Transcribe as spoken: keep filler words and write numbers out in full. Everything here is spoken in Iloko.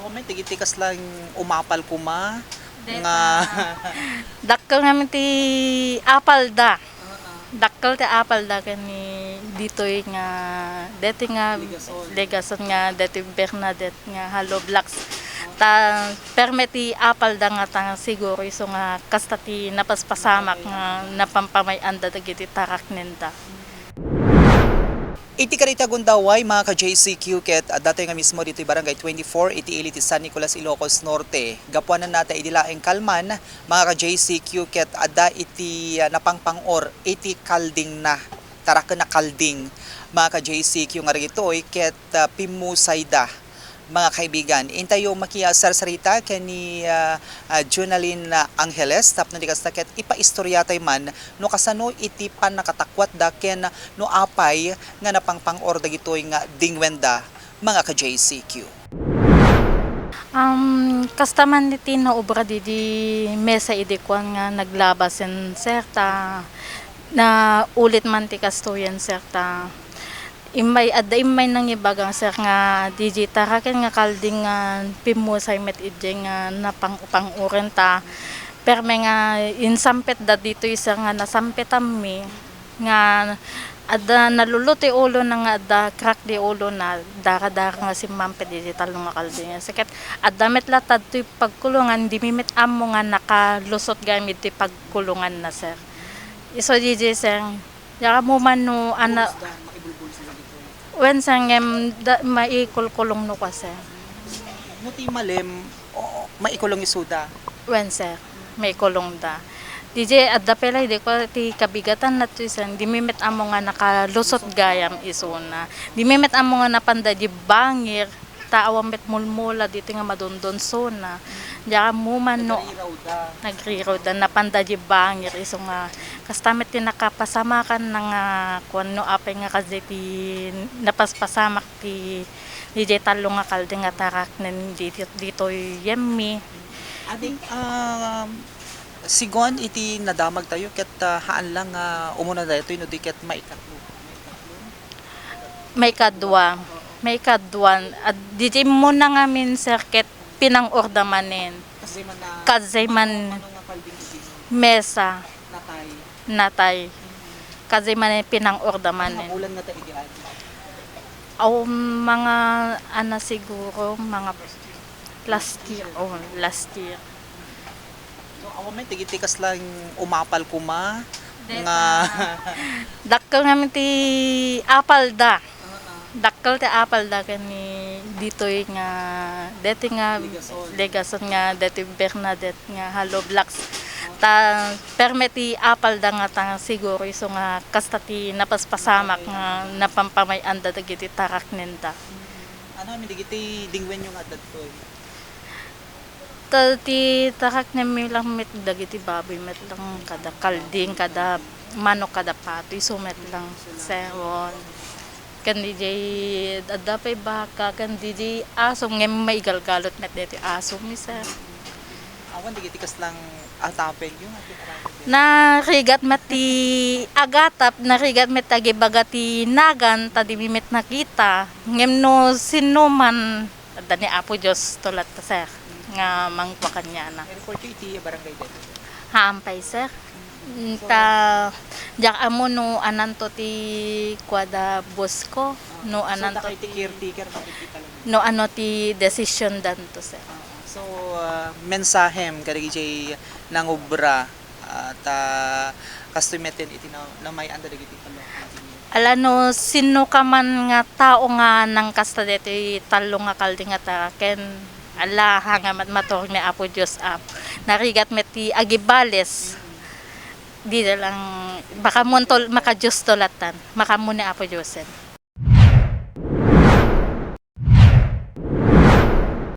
Awan met dagiti kasla umapal koma nga dakkel ngamin ti apalda. Dakkel ti apalda ken ni ditoy nga, deti nga Legason. Legason nga deti Bernadette nga hollow blocks. Ta permi ti apalda nga ta siguro isu nga kasta ti napaspasamak nga napampamay-anda dagiti taraknenda. Iti kadayta gundaway, mga ka-J C Q, ket adda tayo nga mismo ditoy Barangay twenty-four, iti ili ti San Nicolas, Ilocos Norte. Gapuanan nata idi laeng kalman, mga ka-J C Q, ket adda iti, ah, napangpang-or iti kaldingna, taraken a kalding, mga ka-J C Q, nga dagitoy ket, ah, pimmusayda. Mga kaibigan, intayo makisarsarita ken ni, ah, ah, Jonalyn, ah, Angeles tapno di kasta ket ipaistoryatay man no kasano iti pannakatakuatda ken no apay nga napangpang-or dagitoy nga dingwenda, mga ka-J C Q. Um, kasta man iti naobra didi mesa idi kuan nga naglaba sen sir ta naulit man ti kastoyen sir ta Immay, adda immay nangibaga, sir, nga didi taraken nga kalding nga pimmusay met idiay nga napang-, pang-uren ta. Permi nga insampetda ditoy, sir, nga nasampetanmi nga adda nalulu ti ulona nga adda crack ti ulona, dara-dara nga simmampet iti tallo nga kalding. Sir, ket adda met latta ditoy pagkulongan, dimi met ammo nga nakalusot gayam iti pagkulonganna, sir. Isu didi, sir, Diak ammo man no, ana, Bulusda, maibulbul sila dito. Wen, sir, ngem da, maikulkulong no kua, sir. No ti malem, o, maikulong isuda. Wen, sir, maikulongda. Didi, adda pay la, idi kua ti kabigatan nattoy, sir. Dimi met ammo nga nakalusot gayam isuna. Dimi met ammo nga napanda di bangir. Ta awan met mulmula ditoy nga madundunsona. Diak ammo man no Nagrirawda. Nagrirawda, napanda di bangir, isu nga kasta met ti nakapasamakanna nga kuan no apay nga kasdiay ti napaspasamak ti didiay tallo nga kalding nga taraknen ditoy, ditoy yemmi. Ading, um, siguan iti nadamagtayo ket, ah, haan lang nga umuna daytoy no di ket maikatlo. Maikadua. Maikadua. At didiay muna ngamin, sir, ket pinang-orda manen. Kasdiay man na, Kasdiay man ano nga kalding iti mesa. Natay. Natay. Kasdiay manen pinang-orda manen. Ano nga bulan nga ta idi adi? Aw, mga, ana, siguro, mga last year. Oh, last year. So, awan met dagiti kasla umapal koma nga dakkel ngamin ti apalda. Dakkel ti apalda ken ni ditoy nga, deti nga Legason. Legason nga deti Bernadette nga hollow blocks. Ta permi ti apalda nga ta siguro isu nga kasta ti napaspasamak nga napampamay-anda dagiti taraknenda. Ano amin dagiti dingwenyo nga adda ditoy? Ta, ti taraknenmi lang met dagiti baboy met lang, kada kalding, kada manok, kada pato, isu met lang. Sir, wen. Ken didiay adda pay baka, ken didiay aso, ngem maigalgalot met deti asomi, sir. Awan dagiti kaslang atapenyo nga pinaramid? Narigat met ti agatap, narigat met ti agibaga ti nagan, ta dimi met nakita. Ngem no sinoman, Adda ni Apo Dios to latta, sir, nga mangkua kaniana. Report iti barangay daytoy? Haan pay, sir. Mm, ta, diak ammo no ananto ti kuada boss ko, no ananto ti caretaker, no ano ti decision danto, sir. Ah, so, ah, mensahem kadagiti nangubra, ah, ta kastoy metten iti na-, namay-anda dagiti tallo nga kalding. Ala no sino ka man nga tao nga nangkasta daytoy tallo nga kalding nga ta ken ala, haan nga mat-, maturog ni Apo Dios a narigat met ti agibales. Dida lang, makaammo to, maka-Dios to latan, makaammo ni Apo Diosen.